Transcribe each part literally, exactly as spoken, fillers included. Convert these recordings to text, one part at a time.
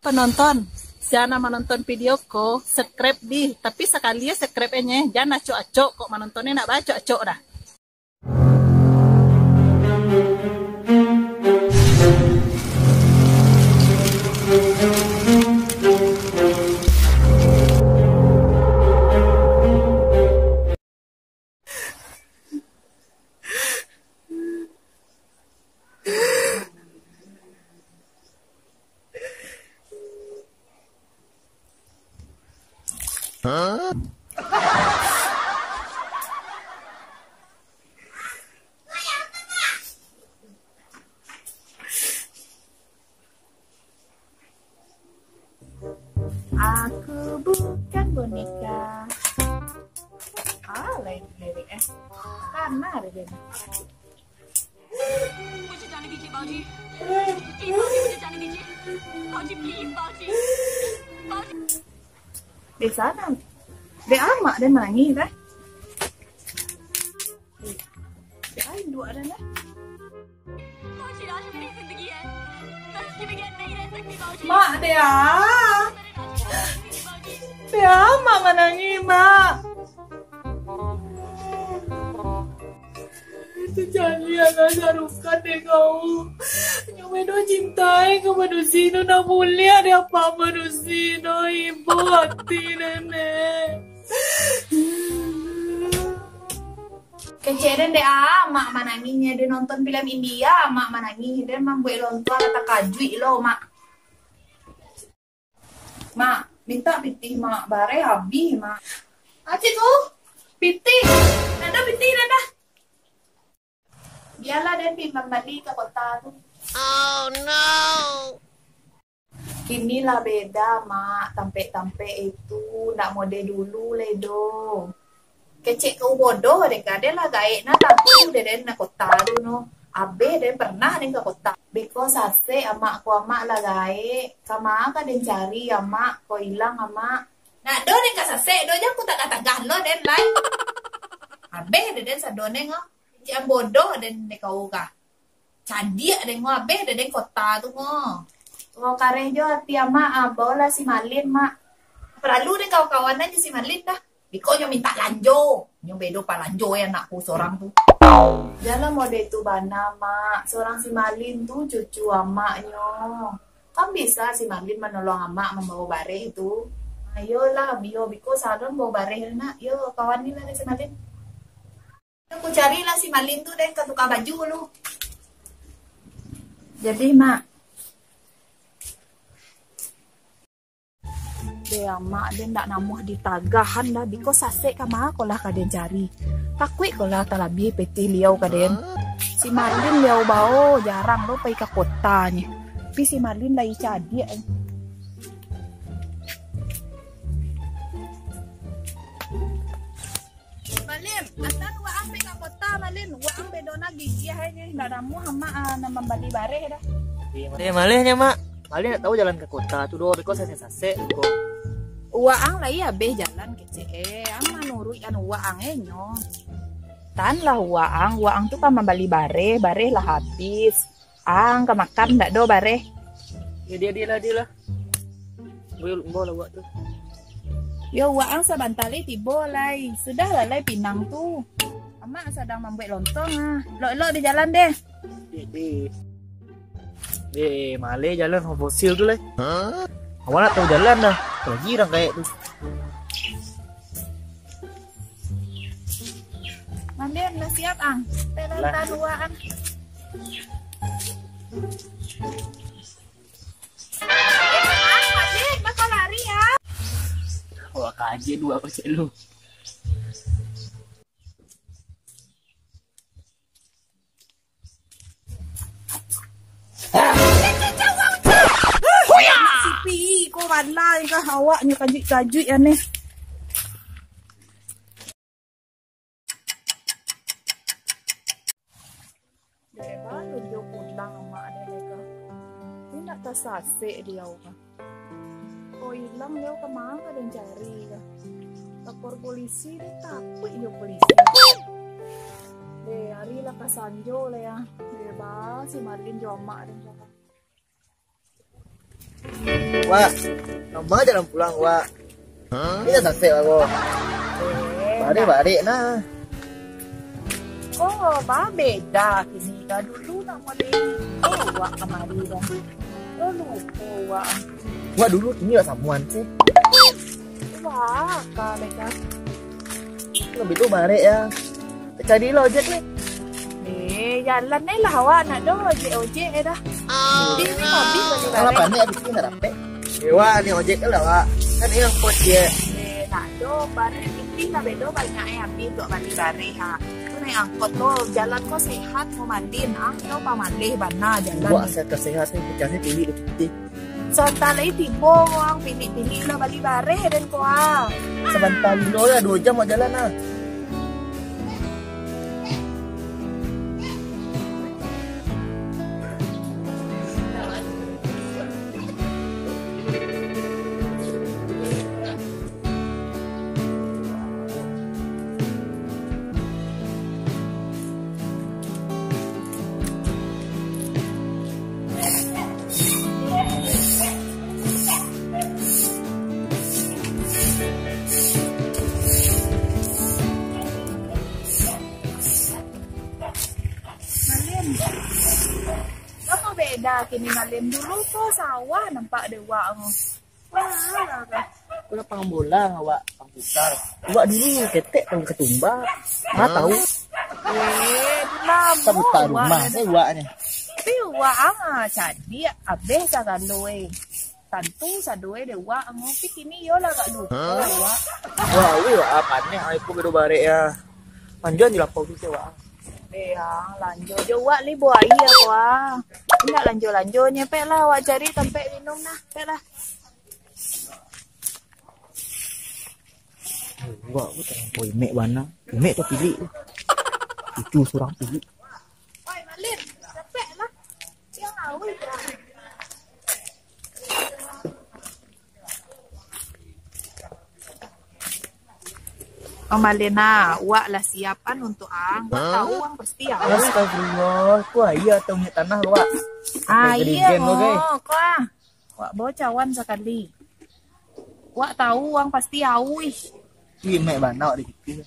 Panonton, sia nan manonton video ko, subscribe dih, tapi sakali yo subscribe e nye, jan acok-acok, kok manonton e nak baacok-acok dah. Aku bukan boneka. Ah, lain lirik eh. Karena ada dia. मुझे जाने दीजिए बाबूजी। प्लीज बाबूजी, मुझे जाने दीजिए। बाबूजी, प्लीज बाबूजी। बाबूजी। Di sana. Dek amak dia manangih dah. Dek induak dah lah. बाबूजी, राज मेरी जिंदगी है। मैं उसके बगैर नहीं रह सकती बाबूजी। Mak, dek ah. मेरे राज की जिंदगी बाबूजी। Dek ah, mak manangih, mak. Itu janji nan sarukan dek kau. Nyo medo cintai ka manusia tu, nak buliah dek apak manusia tu, ibo ati nenek. Kecek den dek ah, mak manangih nyo, den nonton film India, mak manangih, den mambuek lonto lah takajuik lo, mak. Mak, mintak pitih, mak. Bareh abih, mak. Acik tu, pitih. Ndak ado pitih, ndak ado. Bialah den pi mambali ka kota tu. Oh no. Kini lah beda, mak. Tampek-tampek itu ndak model dulu lai doh. Kecek kau bodoh deh, ka den lah gaek nah, tapi udah den nak kota tu no. Abeh den pernah den ka kota. Beko sasek amak ko, amak lah gaek. Kama ka den cari amak ko, ilang amak. Nak do den ka sasek do, jan ku tagah-tagah lo den lai. Abeh deh den sado den ngo. Kecek bodoh den deh kau kah. Cadiak den ngo, abeh deh den kota tu ngo. Wo kareh jo ati amak, ah, baolah si Malin, mak. Paralu den kawan-kawan aja si Malin dah. Biko nyo mintak lanjo. Nyo bedo palanjo ya anak ku sorang tu. Jan lah model tu bana, mak. Sorang si Malin tu cucu amaknyo. Kan bisa si Malin manolong amak mambawa bareh tu. Ayolah, biyo biko salon bawa bareh nak. Yo, kawan ni lah si Malin. Aku carilah si Malin tu, den ka tukar baju lu. Jadi, mak. Deh, amak den ndak namuah ditagahan dah, biko sasek kama ko lah ka den cari. Takuik ko lah talabiah pitih liau ka den. Si Malin liau bao, jarang lo pai ka kota nyo. Tapi si Malin lai cadiak. Malin, asa waang pai ka kota, Malin. Waang bedo na gigiah ai nyo, indak namuah amak, ah, nak mambali bareh dah. Deh, maleh nyo, Mak. Malin ndak tahu jalan ka kota tu doh, beko sasek-sasek ko. Waang lai abeh jalan kecek e, ang manuruik anu waang e nyo. Tan lah waang, waang tu ka mambali bareh, bareh lah habis. Ang ka makan ndak do bareh? Ya, dia, dia lah, dia lah. Ambo, ambo lah awak tu. Yo, waang sabanta lai tibo lai. Sudah lah lai pinang tu. Amak sadang mambuek lontong ah. Elok-elok di jalan deh. Deh, deh. Deh, maleh jalan fosil tu lai. Awak ndak tahu jalan dah. Apalagi urang gaek tu. Malin, lah siap, Ang? Lah. Teh, lah tahan, Wak, Ang. Eh, Ang, Malin, bakal lari, ya? Wah, kaji dua kecil lu. Sipi ko bana ka awak nyo kajuik-kajuik aneh. Dek baru jo pulang amak dek ka. Indak tasasek diau ka. Ko ilang diau ka ma ka den cari ka. Lapor polisi deh, takuik jo polisi. Deh, ari lah ka sanjo lah ya. Deh ba si Malin jo amak deh ka. Wak, lamo jalan pulang, Wak. Ini dah sasek, Wak. Eh, barek-barek nah. Ko babeda kini ka dulu nak mulai. Oh, Wak kamari dah. Lo lupo, Wak. Wak dulu kini Wak samuan sih. Wak, ka leka. Lebih tu barek ya. Cari lah ojek ni. Eh, jalan ni lah awak nak doh ojek-ojek eh dah. Di ni habis bali barek. Kalau panik habis ni nak dapek. Dewa ni ojek lah, Wak. Kan ni angkot je. Eh, nak doh barek pitih lah bedo banyak eh habis dek bali barek ha. Tu naik angkot tu, jalan ko sehat mau mandin, ang yo pamaleh bana jalan. Wak ni. Saya kesehatan pecahnya tinggi tu pitih. Sabanta lai tibo ang, pinik-pinik lah bali bareh den ko ah. Sabanta lo lah, duo jam awak jalan ah. Malin. Apo beda kini, Malin? Dulu ko sawah nampak dek wak ko. Wah, ko lapangan bola awak, lapangan futsal. Wak dulu ketek taun katumba. Ha, tahu? Eh, lamo. Tabuka rumah ni wak ni. Tapi wak ang ah, cadiak abih sagalo eh. Tantu sado eh dek wak ang. Tapi kini yo lah agak lupo wak. Wah, wih, wak, ah, paneh ai ko bedo barek ya. Panjuan di lapau tu, wak. Eh, ang lanjo jo wak li buai ya, wak. Indak lanjo-lanjo nye, pek lah wak cari tampek minum nah, pek lah. Wak ko talampau imek bana. Imek tu pilik tu. Cucu surang pilik. Oi, Malin, capek lah. Yang awih lah. Oh, Malin ah, wak lah siapan untuk ang. Wak tahu ang pasti awih. Astagfirullah, ko aia atau minyak tanah ko, Wak? Aia mo, ko ah. Wak bao cawan sakali. Wak tahu ang pasti auih. Imek bana wak di situ.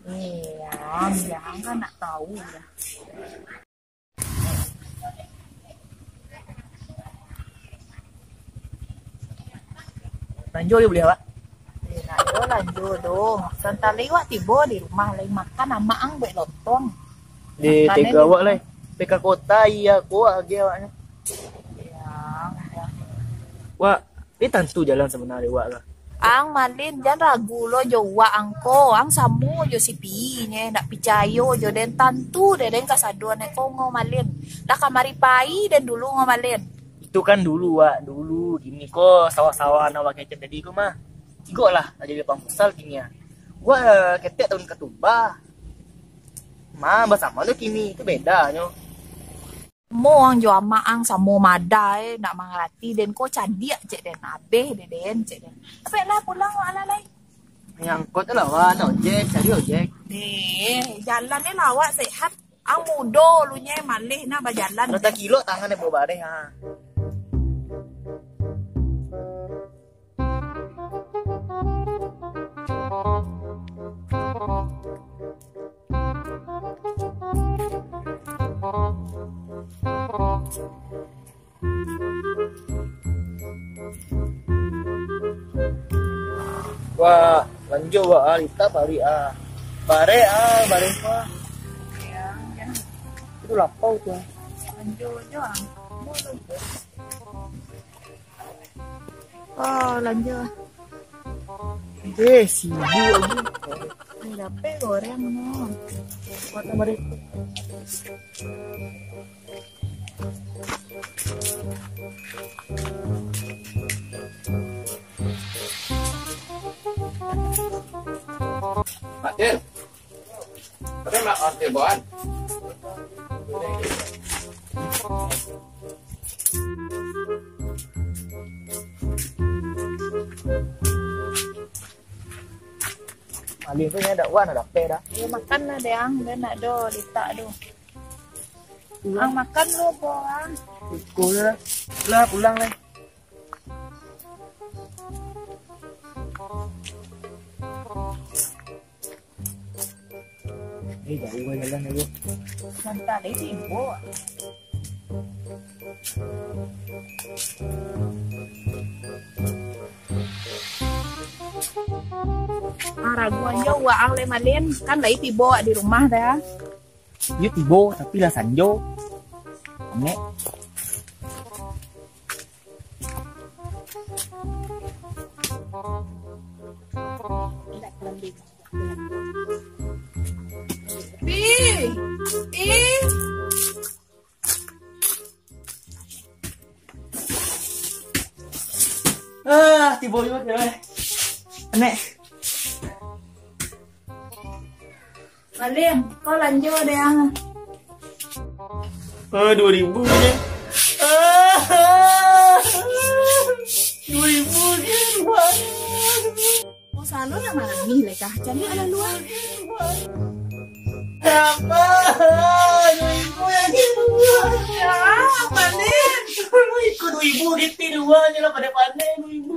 Eh, ang jan kan nak tahu lah. Lanjo yo buliah, Wak? Eh, nak yo lanjo doh. Santali wak tibo di rumah, lai makan amak ang buek lontong. Di tega wak lai. Peka kota iya ko agiah awaknyo. Ya, ya. Wak, ni tantu jalan sabananyo wak lah. Ang Malin, jan ragu lo jo wak ang ko. Ang samo jo si Pi nye, ndak picayo jo den, tantu dek den kasadoan ko ngo Malin. Lah kamari pai den dulu ngo Malin. Itu kan dulu wak, dulu. Kini ko sawah-sawah nan wak kecek tadi ko mah. Cigok lah, lah jadi lapangan futsal kini ah. Wak ketek taun katumba. Mah, basamo tu kini, tu bedanyo. Mo ang jo amak ang samo mada eh, ndak mangarati den ko cadiak cek den, abeh dek den cek den. Apek lah pulang wak lah lai. Naik angkot tu lah wak, nak ojek, cari ojek. Deh, jalan ni lah wak sehat. Ang mudo lu nye maleh nah bajalan. Kalau takilok tangan eh bawa bareh ha. Wah, lanjo wak ah, litak parik ah. Barek ah, barek ah. Itu lapau tu ah. Lanjo jo ah. Oh, lanjo. Eh, sibuk lagi. Ni dapek goreng no. Buat tambah deh. Adil. Tapi nak arti bahan. Malin tu nyo dak wan dak dapek dah. Yo makan lah deh ang, den nak do litak do. Ang makan lo po ang. Iko lah. Lah pulang lah. Eh, jauah jalan dulu. Santai deh, tibo. Ah, raguan jo waang le, Malin. Kan lai tibo di rumah dah. Iyo tibo, tapi lah sanjo. Nek. Pi! Pi! Ah, tibo juo cewek. Nek. Malin, kau lanjua deh, ah. Ah, dua ribu je. Ah, dua ribu je, Tuhan. Oh, sano lah manangih lai kah? Cari alah luar. Apa? Dua ribu je, Tuhan. Ya, Malin. Iko dua ribu gitu, dua je lah, pandai-pandai dua ribu.